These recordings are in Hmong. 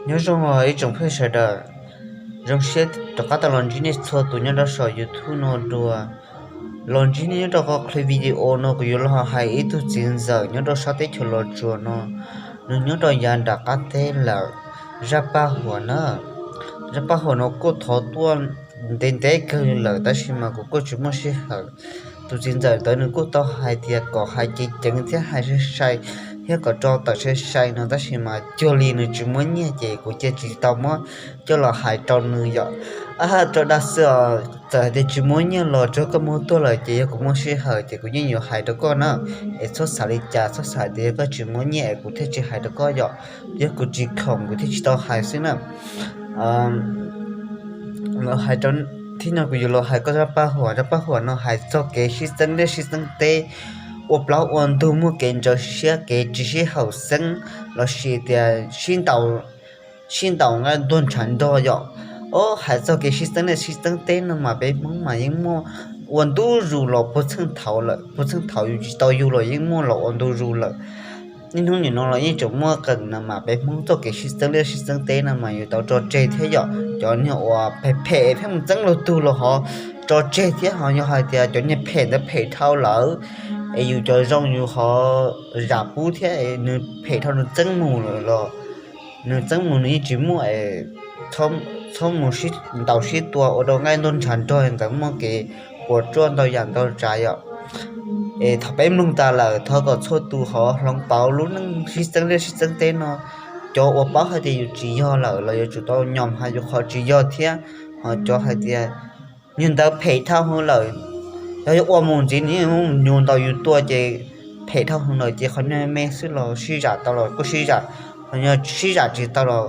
Nyob zoo ib tsoom phooj ywg sawv daws, zoo siab rov qab tau los ntsib nej txhua tus nyob rau saum YouTube no dua. Los ntsib nej nyob rau qhov clip video no kuv yuav los hais ib tug txiv ntxawm nyob rau sab teb chaws Los Tsuas no, nws nyob rau yav nram qab teb lawm, Zaj Paj Huam na. Zaj Paj Huam no kuj thov tuaj ntev ntev kawg lawm tab sis mas kuv kuj tsis muaj sij hawm. Tus txiv ntxawm ntawd nws kuj tau hais tias kom hais ceev ceev thiab hais sai sai thiab kom rau tawm sai sai no tab sis mas cuag li nws tsis muaj nyiaj ces kuv cia tsis tau muab coj los hais rau nws yom. Ab, rau dag xwb os, txawm hais tias tsis muaj nyiaj los tsuav koj muab tuaj lawm ces yog kuv muaj sij hawm ces kuv yeej yuav hais rau koj na. Es txhob xav li cas, txhob xav tias yog koj tsis muaj nyiaj es kuv thiaj tsis hais rau koj yom, yog kuv tsis khoom kuv thiaj tsis tau hais xwb na. Los hais rau, thib no kuv yuav los hais koj Zaj Paj Huam. Zaj Paj Huam no hais txog kev sib txeeb liaj sib txeeb teb, ua plaub ua ntug, muaj kev ntxhov siab, kev tsis sib haum xeeb lossis tias sib ntaus, sib ntaus nqaij ntuag ntshav nrog yom. Ob, hais txog kev sib txeeb liaj sib txeeb teb no mas peb Hmoob mas yeej muaj ua ntu zus los puag txheej thaum lawm, puag txheej thaum yus tsis tau yug los yeej muaj los ua ntu zus lawm. Niaj hnub nim no los yeej tseem muaj qees no mas peb Hmoob txoj kev sib txeeb liaj sib txeeb teb no mas yus tau tso tseg thiab yom. Cov niag uas phem phem pheej mus txeeb luag tug los ho tso tseg thiab, ho yog hais tias cov niag phem ntawd phem dhau lawm es yus cov zoo yus ho zam pub thiab, nws phem dhau nws txeeb mus lawm los nws txeeb mus nws yeej tsis muaj es txhob mus sib ntaus sib tua ua rau nqaij ntuag ntshav nrog ntawd muaj kev puas tsuaj ntau yam ntau tsav yom. Es thaum peb mloog tas lawm thov kom txhua tus ho hloov pauv lub neej sib txeeb liaj sib txeeb teb no. Cov uas paub hais tias yus tsis yog lawm los yuav tsum tau nyom hais yus qhov tsis yog thiab, ho cov hais tias niag ntawd phem dhau hwv lawm, yog yuav ua mus ntxiv nws yeej nyuag ntaus yus tua ces phem dhau hwv lawm ces qhov niag me xwb los sib zam tau los kuj sib zam, qhov niag sib zam tsis tau los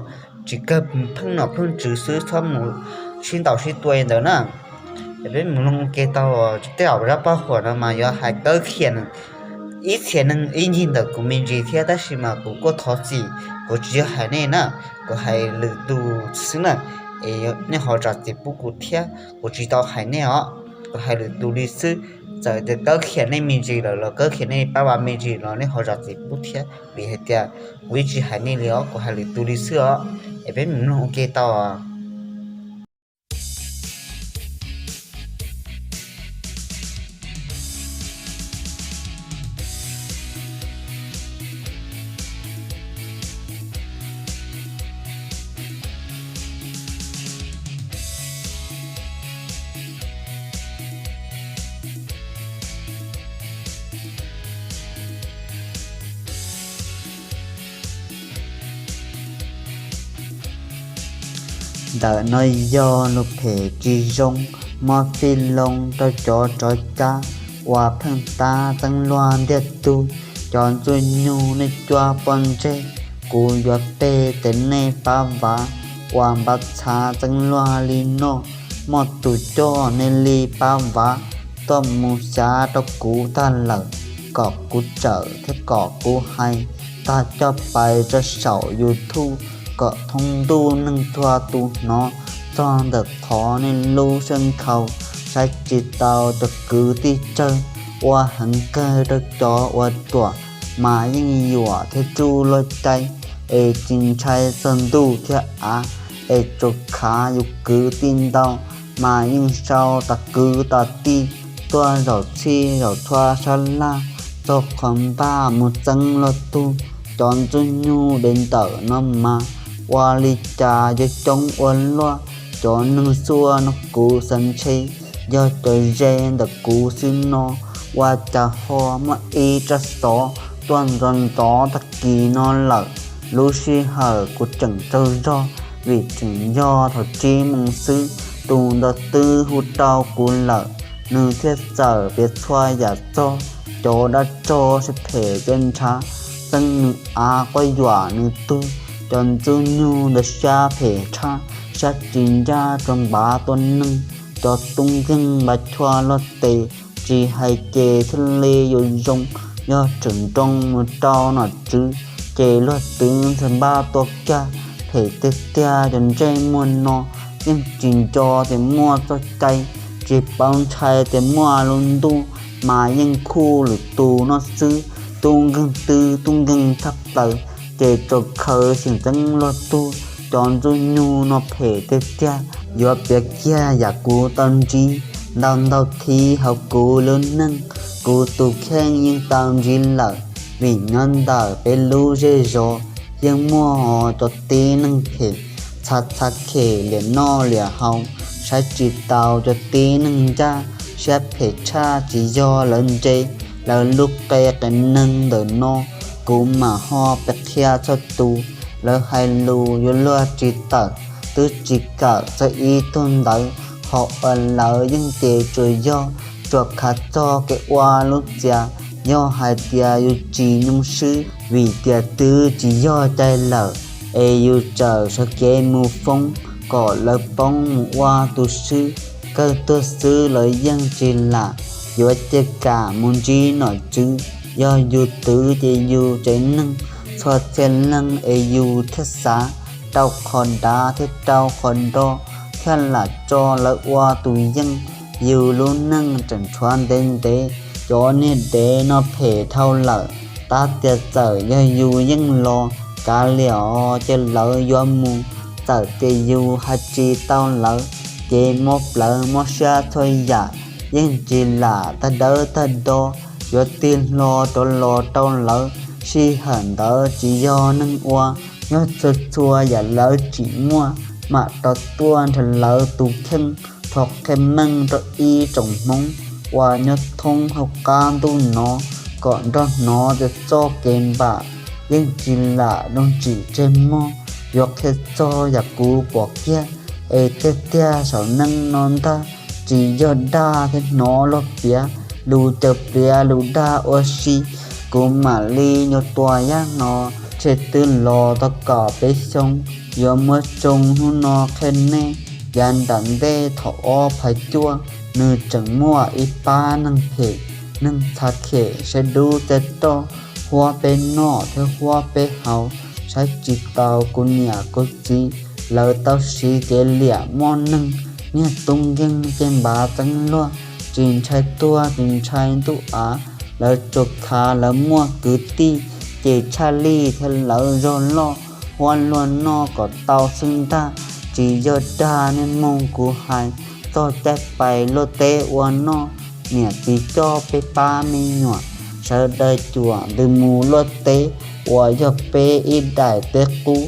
tsis kawg pheej nom pheej tswv xwb, txhob mus sib ntaus sib tua li ntawd na. Es peb mus mloog ua ke tau, tej zaum Zaj Paj Huam no mas yuav hais kawg khiam ib txhia neeg ib ncig ntawm kuv me ntsis thiab tab sis mas kuv kuj thov txim, kuv tsis yog hais nej na, kuv hais lwm tus xwb na. Es nej ho zam txim pub kuv thiab, kuv tsis tau hais nej os, kuv hais lwm tus li xwb. Txawm tias kawg khiam nej me ntsis lawm los kawg khiam nej pab vas me ntsis los nej ho zam txim pub thiab vim hais tias kuv yeej tsis hais nej li os, kuv hais lwm tus li xwb os. Es peb mus mloog ua ke tau. Ntawm no yog lus phem tsis zoo, mob fij loo rau cov rov cab uas pheej tab txeeb luag ntiag tug. Cov ntxwg nyoog nej cuab pob ntseg, kuv yuav peg tias nej pab vav uas npab txhav txeeb luag li no. Muaj tus coj nej li pab vav tuaj mus xyav rau kuv tag lawm, kom kuv tsawm thiab kom kuv hais tag coj pais rau saum YouTube kom thoob ntuj neeg txhua tus hnov txog ntawm qhov nej lub sab nkhaus saib tsis tau cov kwv tij tsawg ua heev kawg rau cov ua ruam mas yeej yuam thiab tsuj luag cai es tsis ntshai txog ntuj thiab av es tsuas khav yus kwv tij ntau mas yeej sau tas kwv tas tij tuaj zaum txhij zaum txhua sab laj txog qhov npaj mus txeeb luag tug. Cov ntxwg nyoog dev ntawm no mas ua li cas yuav coob ua luaj. Cov neeg xuaj no kuv xav ntshe yog cov ze ntawm kuv xwb no, ua cas ho muaj ib rab xov tuaj ntxov ntxov tag kis no lawm. Lub sij hawm kuv tseem tsaug zog vim tseem yog thaum tsib moos xwb, tus ntawd twb hu rau kuv lawm, nws thiaj txawm piav txhua yam txog cov dab tsov siab phem cia ntshav txeeb nws av quab yuam nws tug. Cov ntxwg nyoog ntawd siab phem tshaj, siab tsis ncaj tsuas npav tua neeg. Cov tub nkeeg npav chua luag tes, tsis hais ces thiaj li yuav zoo. Yog tseem nroo mus rau nom tswv ces luag twb ntxhais npaj tua kiag. Phem tiag tiag cov ntsej muag no, yeej tsis nco tias muaj txoj cai, tsis paub ntshai tias muaj lub ntuj, mas yeej khuj lwm tus no xwb. Tub nkeeg twg tub nkeeg tshaj plaws ces tsuas khaws xyeem txeeb luag tug. Cov ntxwg nyug no phem tiag tiag, yuav piav kiag yam kuv tau ntsib ntau ntau thiv hauv kuv lub neej. Kuv tus kheej yeej tau ntsib lawm, vim nyob ntawm peb lub zej zos yeej muaj cov tib neeg phem, txhav txhav khem liam noj liam haus, saib tsis taus cov tib neeg ncaj, siab phem tshaj tsis yog lawv ntse, lawv lub qe qias neeg ntawm no, kuv mam ho piav qhia txhua tus. Lawv hais lus yuav luag tsis tawm, twb tsis kawm txog ib tug ntawv, qhov uas lawv yeej ces tsuas yog tsuas khav txog kev ua lub txias. Yog hais tias yus tsis nyoo swb vim tias twb tsis yog cai lawm, es yus txawm sawv kev mus foob kom lawv poob mus ua tus swb. Kawg tuag xwb los yeej tsis lam yuav cia kam mus ntsib nom tswv. Yog yus twv ces yus tsev neeg txhua txhia leej es yus thiaj xav rau qhov dav thiab rau qhov do, thiaj lam tso lawv ua tus yeej. Yus lub neej tseem tshuav ntev ntev, cov niag dev no phem dhau lawm. Tab tias txawm yog yus yeej los kav liam os ces lawv yuav mus, txawm tias yus hais tsis tau lawv, ces mob plawv mob siab txhua yam, yeej tsis lam tag dawb tag do, yuav tig hlo rov los rau lawv. Sij hawm ntawd tsis yog neeg ua, yog txhua txhua yam lawv tsim muaj mam rov tuaj nrhiav lawv tus kheej. Thov qhia meej rau ib tsoom Hmoob uas nyob thoob hauv qab ntuj no kom nrog hnov tias txoj kev npam yeej tsis lam lub tsim tseg mog. Yuav qhia txog yam kuv pom kiag es tiag tiag saum neej no ntag, tsis yog dag thiab hnov luag piav lus caws pliav lus dag ua si. Kuv mam li nyuam tua yaj no, tshem twb los tau kaum peb xyoo, yuav muab tsoo hnub no qhia nej. Yav nram ntej thaum ob phav cuaj, nws tseem muaj ib pab neeg phem, neeg txhav khem saib dub txaij roj, huab peb noj thiab huab peb haus, saib tsis taus kuv niam kuv txiv. Lawv tau siv kev liam muaj neeg, niag tub nkeeg ces npav txeeb luag, tsis ntshai tuag tsis ntshai ntuj av. Lawv tsuas khav lawv muaj kwv tij, ces tshaj lij thiab lawv zog loj, huab luag noj kom tau xwb ntag. Tsis yog dag niaj moo kuv hais, txog caij pais luaj teb ua noj, niam txiv coj peb pab me nyuam, sawv daws cuam ntws mus luaj teb, uas yog peb ib daim teb qub.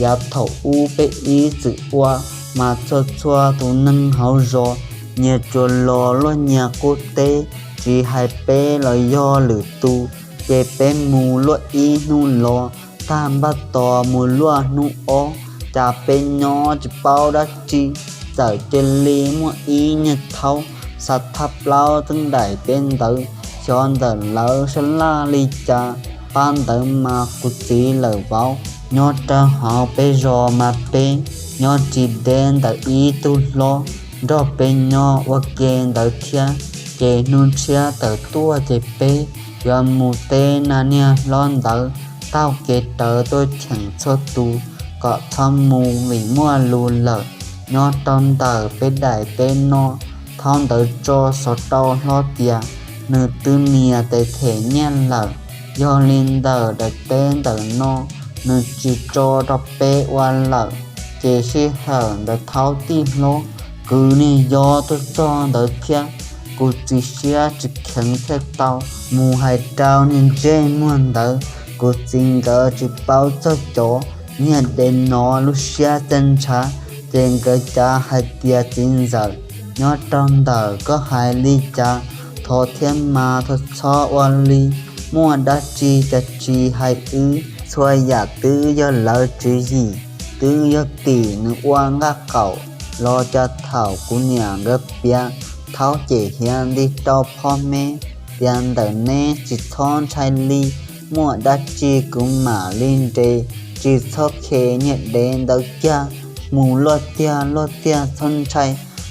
Yav thaum ub peb ib txwm ua, mas txhua txhua tus neeg hauv zos nyias tsuas los luaj nyias qub teb, tsis hais peb los yog lwm tus, ces peb mus luaj ib hnub los, tag npaj tos mus luaj hnub ob, cas peb nyob tsis paub dab tsi. Txawm cia li muaj ib niag thaub xa thaj plaub txeeb daim teb ntawd, xyov ntawm lawv sab laj li cas, pab ntawd mas kuv txiv lawm vauv. Nyob rau hauv peb zos mas peb nyob tsis deb ntawm ib tug hlob, nrog peb nyob ua ke ntawd thiab. Ces hnub tshiab tawm tuaj ces peb yuav mus teb na niag hlob ntawd taug kev rawv tuaj cheem txhua tus kom txhob mus vim muaj lus lawm. Nyob rau ntawm peb daim teb no, thaub ntawd tso xov rau hlob tias nws twb nias tes them nyiaj lawm, yog li ntawm daim teb ntawm no nws tsis tso rau peb ua lawm. Ces sij hawm ntawd thaub tij hlob kwv niag yob tuaj txog ntawd thiab, kuv txiv siab tsis kheev thiaj tau mus hais rau niag ntsej muag ntawd. Kuv txiv nkawd tsis paub txog cov niag dev no lub siab txaj ntshav, ces nkawd cav hais tias txiv ntxawm, nyob rau ntawm koj hais li cas, thov thiab mas thov txhob ua li, muaj dab tsi cas tsis hais wb. Txhua yam twb yog lawv tswv yim, twb yog tim nws ua nqaj qaum los cas thaum kuv niam nkawd piav, thaub cem hiav nti rau phob meb tias ntawm neb tsis txhob ntshai li, muaj dab tsi kuv mam li nres, tsis txhob khe niag dev ntawd kiag, mus luaj tiag luaj tiag txhob ntshai,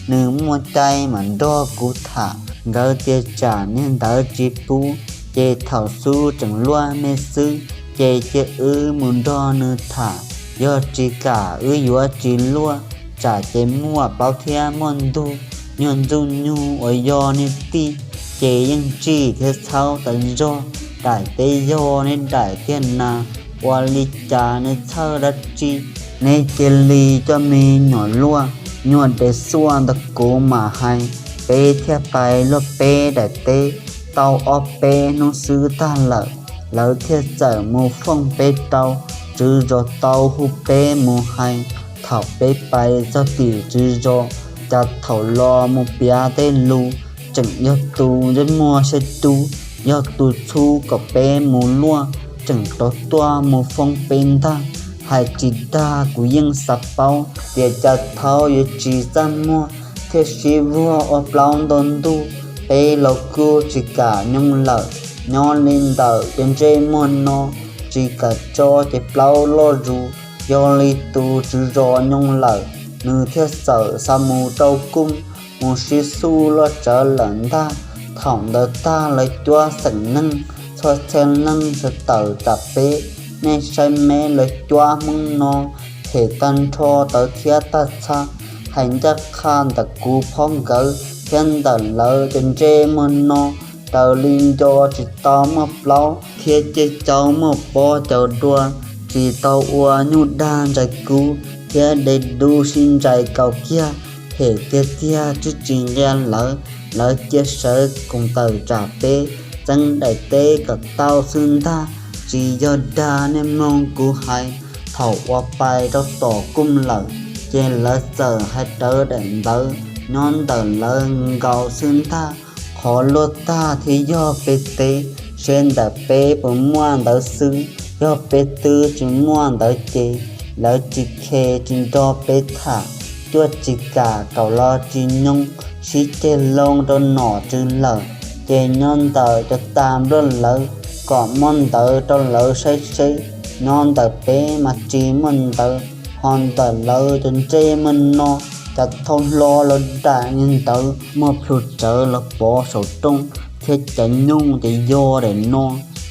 nws muaj cai mam nrog kuv tham. Nkawd tias tsam niag ntawd tsis pub, ces thaum xub tseem luaj me xwb, ces cia wb mus nrog nws tham, yog tsis kam wb yuav tsis luaj, tsam ces muaj plaub thiab muaj ntug, nyuag ntxuj nyug uas yog niag tij, ces yeej tsim thiab txhaub tas zog, daim teb yog niag daim tiag na, ua li cas nws txhawj dab tsi, Nej cia li coj me nyuam luaj, nyuag dev xuaj ntawm kuv mam hais. Peb thiaj pais luaj peb daim teb tau ob peb hnub xwb tag lawm, lawv thiaj txawm mus fooj peb rau. Tswv zos tau hu peb mus hais. Thaum peb pais txog tim tswv zos, cas thaum los mus piav tej lus, tseem yog tus ntsej muag siab dub, yog tus txhub kom peb mus luaj, tseem rov tuaj mus fooj peb ntag. Hais tsis dag kuv yeej xav paub tias cas thaum yuav tsis txaj muag thiaj sib vuag ua plaub ntau ntuj. Peb los kuj tsis kam nyooj lawm, nyob li ntawm cov ntsej muag no tsis kam tso ces plaub loj zus. Yog li tus tswv zos nyooj lawm, nws thiaj txawm xa mus rau Kooj mus sib xub loj tsawv lawm ntag. Thaum ntawd tag lawv cuab xeem neeg txhua txhia leej sawv tawm tsam peb, nej saib me lawv cuab Hmoob no phem tag nrho tawv thiab tag txha. Hais ncaj qha ntawm kuv phob nkawd thiab ntawm lawv cov ntsej muag no, raws li nco tsis tau muaj plaub thiab ceg cau muaj pob caus dua, tsis tau ua nyuj dag ntsais kub thiab de dub sib ntsais kaus kiag, phem tiag tiag twb tsis nqia lawv. Lawv cia sawv koom tawm tsam peb txeeb daim teb kom tau xwb ntag, tsis yog dag nej mloog kuv hais. Thaum uas pais rau tom Kooj lawm, ces lawv txawm hais rawv daim ntawv nyob ntawm lawv nkaus xwb ntag. Qhov luaj tag thiaj yog peb teb, seb ntawm peb puas muaj ntawv xwb. Yog peb twb tsis muaj ntawv ces lawv tsis khes tsis nrog peb tham, cuaj tsis kam kaum los tsis nyoog, sib ceg loo rau nom tswv lawm. Ces nyob ntawm cov tas nplog lawv kom muaj ntawv rau lawv saib seb, nyob ntawm peb mas tsis muaj ntawv. Ho ntawm lawv cov ntsej muag no, cas thauj hlo los daim niag ntawv muaj plhu tsawv los pov saum rooj thiab cov nyooj ces yog daim no.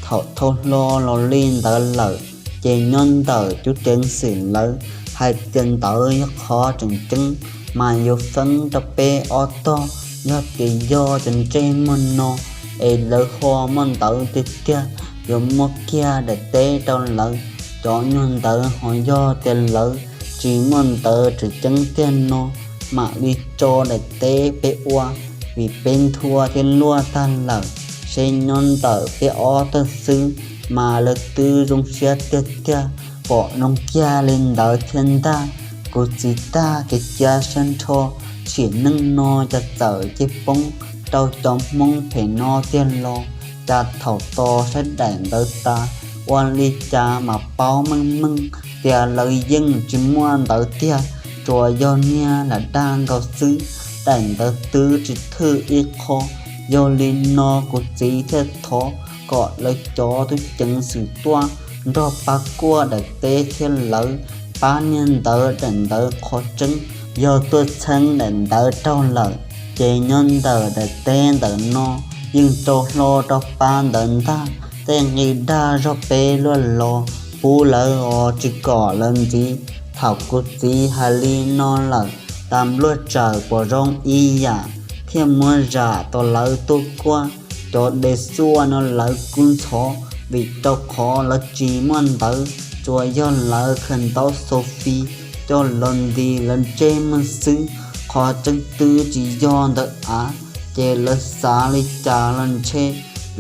Thaum thauj hlo los li ntawd lawm, ces nyob ntawm cov ceev xwm lawv hais tias ntawd yog qhov tseem ceeb, mas yuav feeb rau peb ob tog. Yog tias yog cov ntsej muag no es lawv ho muaj ntawv tiag tiag, yuav muab kiag daim teb rau lawv. Cov nyuag ntawv ho yog tias lawv tsis muaj ntawv tseem ceeb tiag no, mam li tso daim teb peb ua, vim peb nthua thiab luaj tag lawm. Seb nyob ntawm peb ob tog xwb, mas lawv twb zoo siab tiag tiag, pom zoo kiag li ntawd thiab ntag. Kuv txiv tag kev cia siab nrho, sim neej no cas txawm cia poob rau cov Hmoob phem no tiag los. Cas thaum tos saib daim ntawv tas, ua li cas mas paub meej meej tias lawv yeej tsis muaj ntawv tiag, tsuas yog niag lam dag nkaus xwb, daim ntawv twb tsis thwj ib qho. Yog li no kuv txiv thiaj thov kom lawv cov tub ceev xwm tuaj nrog pab kuaj daim teb thiab lawv pab niag ntawv daim ntawv qhov tseeb. Yog tuaj txheeb daim ntawv raug lawm, ces nyob ntawm daim teb ntawm no yeej rau hlo rau pab ntawd ntag. Tej nqi dag zog peb luaj los pub lawv os, tsis kom lawv ntxiv. Thaum kuv txiv hais li no lawm, tas npluaj tsawm pom zoo ib yam, thiaj muab zam tau lawv tuaj kuaj. Cov dev xuaj no lawv kub ntxhov, vim rau qhov lawv tsis muaj ntawv, tsuas yog lawv khaws ntaub xo fi coj los nti lawv ntsej muag xwb. Qhov tseeb twb tsis yog ntawd av, ces lawv xav li cas los ntshe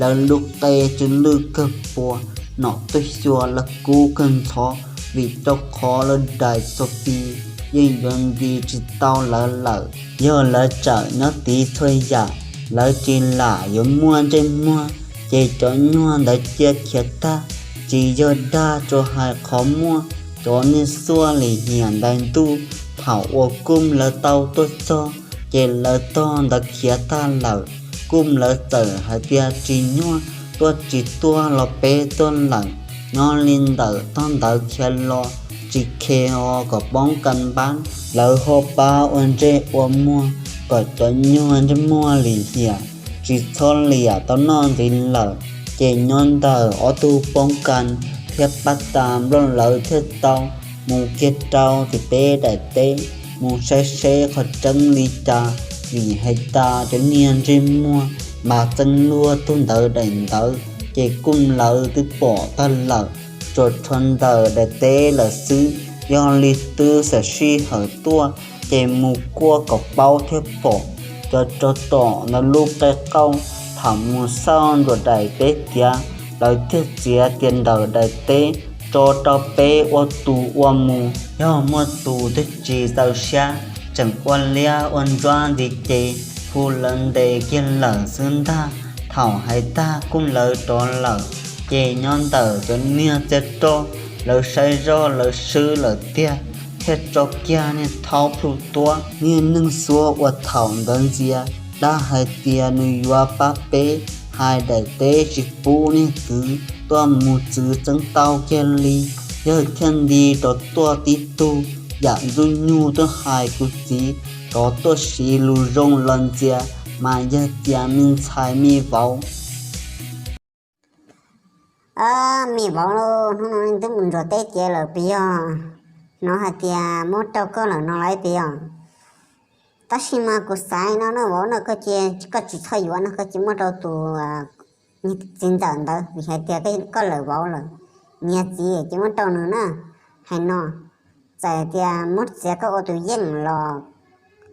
lawv lub qe tsw lwj kawg puas, nom tuj xyuas lawv kub kawg ntxhov, vim rau qhov lawv daim xo fi yeej yuav nti tsis tau lawv lawm. Yog lawv tsawm nyob tiv txhua yam, lawv tsis lam yuav muaj ntsej muag, ces cov nyuag ntawd cia khiav tag. Tsis yog dag, tsuas hais qhov muaj cov niag xuaj lim hiam ntais ntuj. Thaum uas Kooj lawv tau tuaj txog, ces lawv tog ntawd khiav tag lawm. Kooj lawv txawm hais tias tsis nyuaj, tuaj tsis tuaj los peb tuaj lawm. Nyob li ntawm tog ntawd khiav los, tsis khes os, kom poob kas npab, lawv ho pab ua ntsej ua muag kom cov nyuag ntsej muag lim hiam tsis txhob liam tau noj ntxiv lawm. Ces nyob ntawm ob tug poob kas thiab pab tas nplooj lawv thiaj tau mus kiag rau tim peb daim teb, mus saib seb qhov tseeb li cas, vim hais tas cov niag ntsej muag mas txeeb luag tug ntawd daim ntawv, ces Kooj lawv twb pom tag lawm, tsuas tshuav ntawm daim teb lawm xwb. Yog li twb xam sij hawm tuaj, ces mus kuaj kom paub thiaj pom. Cov tsov tom ntawd lub qe qauj, thaum mus xauj ntsuas daim teb tiav, lawv thiaj txiav tias ntawm daim teb tso rau peb ua tus ua mus. Yog muaj tus twb tsis txaus siab, tseem ua liab ua ntsuab ntxiv ces hu lawv ntes kiag lawm xwb ntag. Thaum hais tag kuj lawv rov lawm, ces nyob ntawm cov niag txiaj roj, lawv saib zoj lawv swb lawm tiag, thiaj tso kiag niag thaub plhu tuab. Niag neeg xuav uas thaum ntawd ntxias, dab hais tias nws yuav pab peb hais daim teb tsis pub niag kwv tuaj mus txwv txeeb tau kiag li. Yawg thiaj nti rov tuaj tib tug yam ntxwg nyug tuaj hais kuv txiv kom tuaj siv lus zoo los ntxias, mas yawg tias me ntxhais me vauv, me vauv, hnub no twb mus ntsuas teb tiav lawm puas yog? Hnov hais tias muab rau koj lawm no lawm puas yog? Tab sis mas kuv xav no na vauv, no koj cia, koj tsis txhob yuav no, koj cia muab rau tus txiv ntxawm ntawd, vim hais tias koj lawm vauv lawm, nyias txiv ces muab rau nws na. Hais no, txawm tias muab txiav koj ua tus yeej los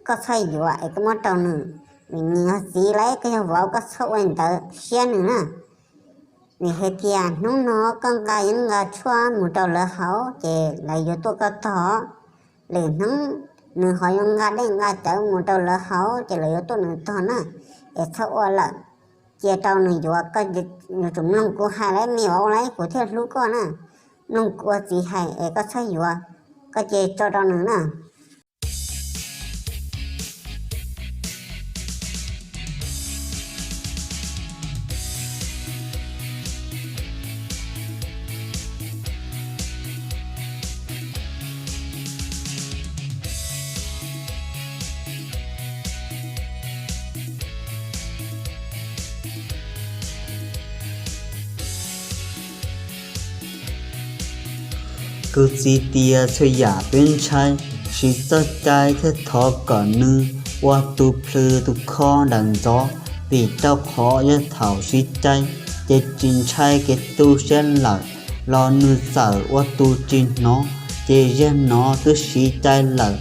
koj txhob yuav es koj muab rau nws, vim nyias yog txiv lawm, koj yog vauv koj txhob ua li ntawd siab nws na. Vim hais tias hnub no koj nqa yeeb nqa tshuaj mus rau lawv haus ces lawv yuav tuaj koj tog. Lwm hnub nws ho yuav nqa dej nqa cawv mus rau lawv haus ces lawv yuav tuaj nws tog na. Es txhob ua lawm, cia rau nws yuav, koj yuav tsum mloog kuv hais lawm me vauv lawm, kuv thiaj hlub koj na. Mloog kuv ua txiv hais es koj txhob yuav, koj cia tso rau nws na. Kuv txiv tias txhua yam peb ntshai, siv txoj cai thiaj thov kom nws ua tus plhws tus kho ntawm ntxov, vim rau qhov yog thaum siv cai ces tsis ntshai kev tu siab lawm, los nws txawm ua tus tsis hnov, ces yog no twb siv cai lawm.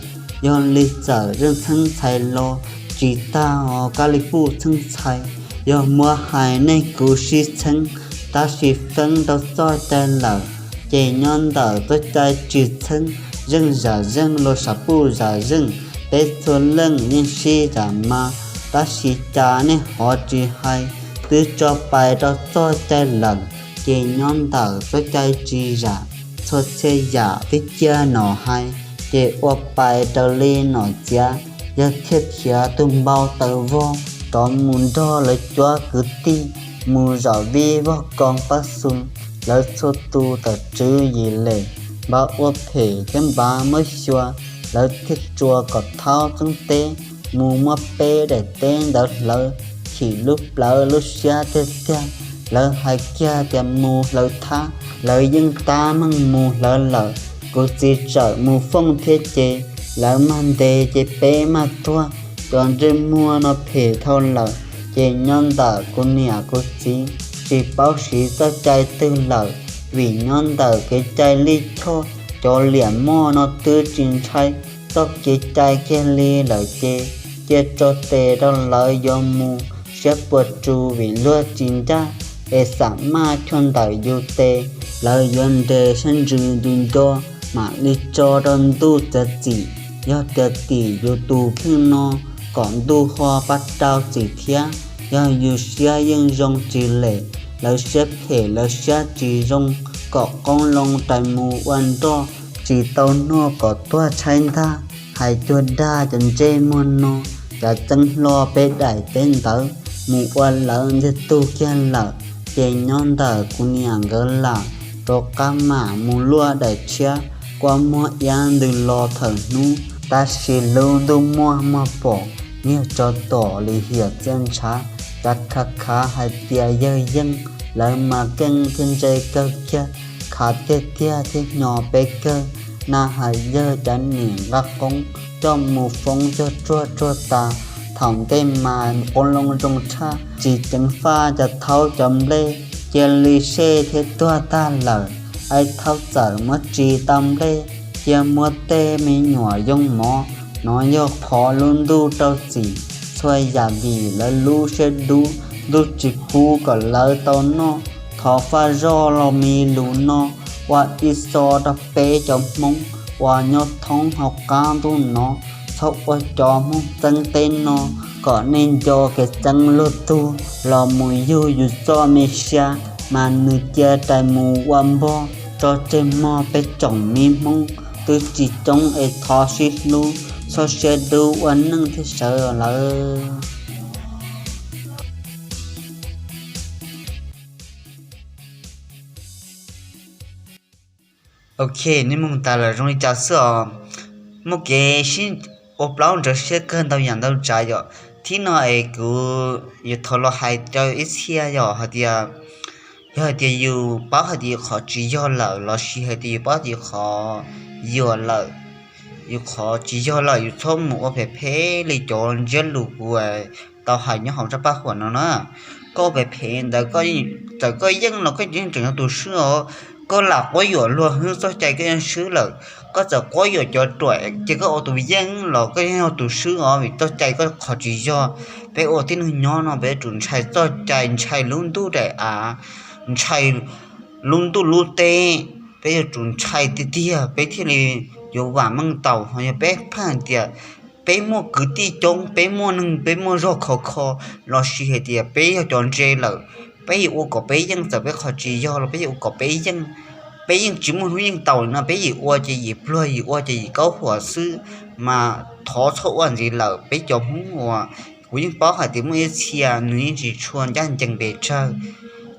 Yog li txawm zeej txheeb txhais los tsis tag os kab li puj txheeb txhais, yog muab hais nej kuv sib txheeb, tab sis feeb rau txoj cai lawm, ces nyob ntawm txoj cai tsis txheeb, zeej zam zeej los sam puj zam zeej, peb txhua leej yeej sib zam mas, tab sis cas nej ho tsis hais, twb tso pais rau txoj cai lawm, ces nyob ntawm txoj cai tsis zam, txhua txhia yam twb cia nom hais, ces ua pais raws li nom txiav. Yawg thiaj khiav tus npau taws vog rov mus nrog lawv cov kwv tij mus zaum vij vog koos pab xus, lawv txhua tus tawm tswv yim lem, npav ua phem thiab npav muab xyuas, lawv thiaj tsuas kom thaub txeeb teb mus muab peb daim teb ntawd hlawv, chim lub plawv lub siab tiag tiag. Lawv hais kiag tias mus hlawv thab, lawv yeej tab meeg mus hlawv lawm. Kuv txiv txawm mus fooj thiab ces lawv mag ntes ces peb mag tuag. Cov ntsej muag no phem dhau lawm, ces nyob ntawm kuv niam kuv txiv tsis paub siv txoj cai twg lawm, vim nyob ntawm kev cai lij choj, cov liam moj no twb tsis ntshai txoj kev cai kiag li lawm ces cia tso tes rau lawv yuav mus, siab puas tsus vim luag tsis ncaj, es xam maj choj ntawm yus tes, lawv yuav nres sab ntsws yus nco, mam li tso rau ntuj txiav txim. Yog tias tim yus tus kheej no, kom ntuj ho pab rau txim thiab. Yog yus siab yeej zoo tsis lem, lawv siab phem lawv siab tsis zoo, kom qoob loo rais mus ua nroj, tsis tau noj kom tuag tshaib ntag. Hais cuag dag cov ntsej muag no, cav txeeb hlo peb daim teb ntawd mus ua lawv ntiag tug kiag lawm, ces nyob ntawm kuv niam nkawd lam rov qab mam mus luaj daim tshiab kua muag iab ntws los thawm hnub. Tab sis lub ntuj muaj muag pom, niag tsov tom lim hiam txiaj ntshav, cav khav khav hais tias yawg yeej, lawv mas keej thiab ntse kawg kiag, khav tiag tiag thiab hnyo peb kawg. Na has yawg cav niam nqa qoob coj mus foob cog tsuag tsuag tas, thaum ntej mas qoob loo zoo tshaj, tsis ceev faj cov thaub cov nplej, cia li sej thiab tuag tag lawm. Aib thaub txawm muab tsis tau nplej, Cia muab tej me nyuam yoo mov, no yog qhov lub ntuj rau txim txhua yam vim lawv lub siab dub, ntuj tsis pub kom lawv tau noj. Thov faj zoj los me lus no, ua ib xo rau peb cov Hmoob uas nyob thoob hauv qab ntuj no, txhob ua cov Hmoob txeeb teb no, kom nej nco kev txeeb luag tug los mus yug yus txoj me sia, mas nws cia rais mus ua npog tso tseg mog peb tsoom me Hmoob twb tsis coob es thov sib hlub, txhob siab dub ua neej thiaj sawv lawm. Ok, nej mloog tas lawm zoo li cas xwb os? Muaj kev sib ua plaub nrawd siab kawg ntau yam ntau tsav yom. Thib no es kuv yuav thov los hais rau ib txhia yog hais tias, yog hais tias yus paub hais tias yus qhov tsis yog lawm lossis hais tias yus paub tias yus qhov yuam lawm, yus qhov tsis yog lawm, yus txhob mus ua phem phem li cov ntsiab lus kuv tau hais nyob hauv zaj paj huam no na. Koj ua phem phem ntawd, txawm koj yeej los koj yeej tseem yog tus swb os. Koj lam quab yuam luag xwb, txoj cai koj yeej swb lawm. Koj txawm quab yuam cov ruam ces koj ua tus yeej los koj yeej yog tus swb os, vim txoj cai koj qhov tsis yog. Peb ua tib neeg nyob no peb yuav tsum ntshai txoj cai, ntshai lub ntuj daim av, ntshai lub ntuj lub teb. Peb yuav tsum ntshai tiag tiag peb thiaj li yuav vam meej tau. Ho yog peb pheej tias peb muaj kwv tij coob, peb muaj neeg, peb muaj zog khov kho, lossis hais tias peb yog cov ntse lawm, peb yuav ua kom peb yeej, txawm peb qhov tsis yog los peb yuav ua kom peb yeej. Peb yeej tsis muaj hnub yeej tau no, peb yim ua ces yim pluag, yim ua ces yim kaub huam xwb, mas thov txhob ua ntxiv lawm. Peb cov Hmoob uas kuv yeej paub hais tias muaj ib txhia nws yeej tsis tshua ncaj ncees pes tsawg.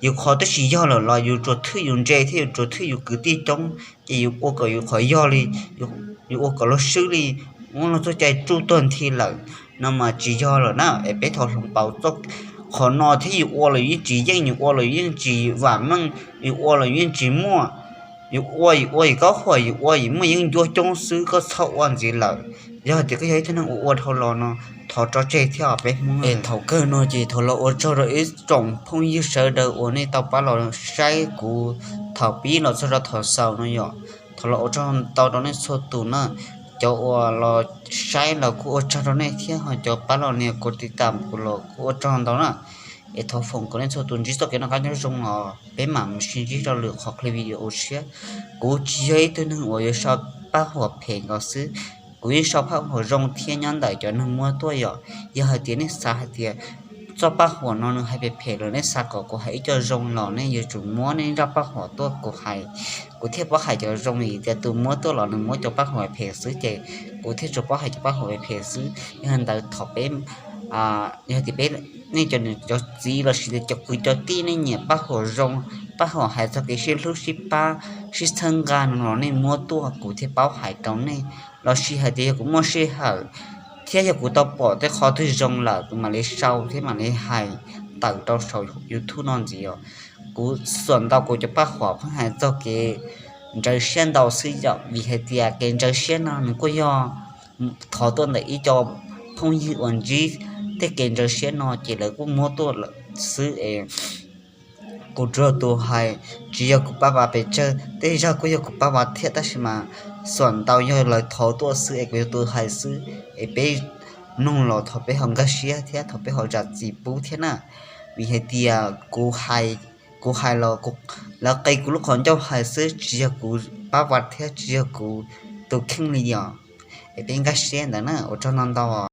Yus qhov twb tsis yog lawm los yus tsuas thwj yus ntse thiab yus tsuas thwj yus kwv tij coob ces yus ua kom yus qhov yog li, yus ua kom luag swb li, muab luag txoj cai tsuj tuag nthi lawm, no mas tsis yog lawm na. Es peb thov hloov pauv qhov no thiab, yus ua los yus yeej tsis yeej, yus ua los yus yeej tsis vam meej, yus ua los yus yeej tsis muaj. Yus ua yus ua yus kaub huam, yus ua yus muaj yeeb ncuab coob xwb, koj txhob ua ntxiv lawm. Yog tias koj yog ib tug neeg uas ua dhau los no, thov tso tseg thiab os peb Hmoob. Es thaum kawg no ces thov los ua tsaug rau ib tsoom phooj ywg sawv daws uas nej tau pab los saib kuv thaum pib los txog rau thaum xaus no yom. Thov los ua tsaug ntau rau nej txhua tus na. Cov uas los saib los kuj ua tsaug rau nej thiab, ho cov pab los nias kuv tiv tam kuv los kuj ua tsaug ntau na. Es thov foom kom nej txhua tus ntsib txoj kev noj qab nyob zoo os, peb mam mus sib ntsib rau lwm qhov clip video tshiab. Kuv tsis yog ib tug neeg uas yuav sau paj huam phem nkaus xwb, kuv yeej sau paj huam zoo thiab nyob ntawm cov neeg muab tuaj yom. Yog hais tias nej xav hais tias txoj paj huam no nws hais phem phem los nej xav kom kuv hais ib co zoo los nej yuav tsum muab nej zaj paj huam tuaj kuv hais, kuv thiaj paub hais cov zoo. Vim tias tus muab tuaj los nws muab cov paj huam phem xwb ces kuv thiaj tsuas paub hais cov paj huam phem xwb. Yog li ntawd thov peb, yog tias peb, nej cov, cov txiv lossis tias cov kwv cov tij nej nyiam paj huam zoo, paj huam hais txog kev sib hlub sib pab, sib txhawb nqa no los nej muab tuaj kuv thiaj paub hais rau nej. Lossis hais tias yog kuv muaj sij hawm thiab yog kuv tau pom tej qhov twg zoo lawm kuv mam li sau thiab mam li hais tawm rau saum YouTube no ntxiv os. Kuv xuam ntau kuv cov paj huam pheej hais txog kev ntsawv siab ntau xwb yom, vim hais tias kev ntsawv siab no nws kuj yog thov tuaj ntawm ib co phooj ywg uas ntsib tej kev ntsawv siab no ces lawv kuj muab tuaj lawm xwb es kuv tsuas yog tus hais, tsis yog kuv pab vam pes tsawg, tej zaug kuj yog kuv pab vam thiab tab sis mas xuam ntau yog lawv thov tuaj xwb es kuv yog tus hais xwb. Es peb mloog los thov peb ho nkag siab thiab thov peb ho zam txim pub thiab na. Vim hais tias kuv hais, kuv hais los lawv qi kuv lub qhov ncauj hais xwb, tsis yog kuv pab vam thiab tsis yog kuv tus kheej li os. Es peb nkag siab ntawd na, ua tsaug ntau ntau.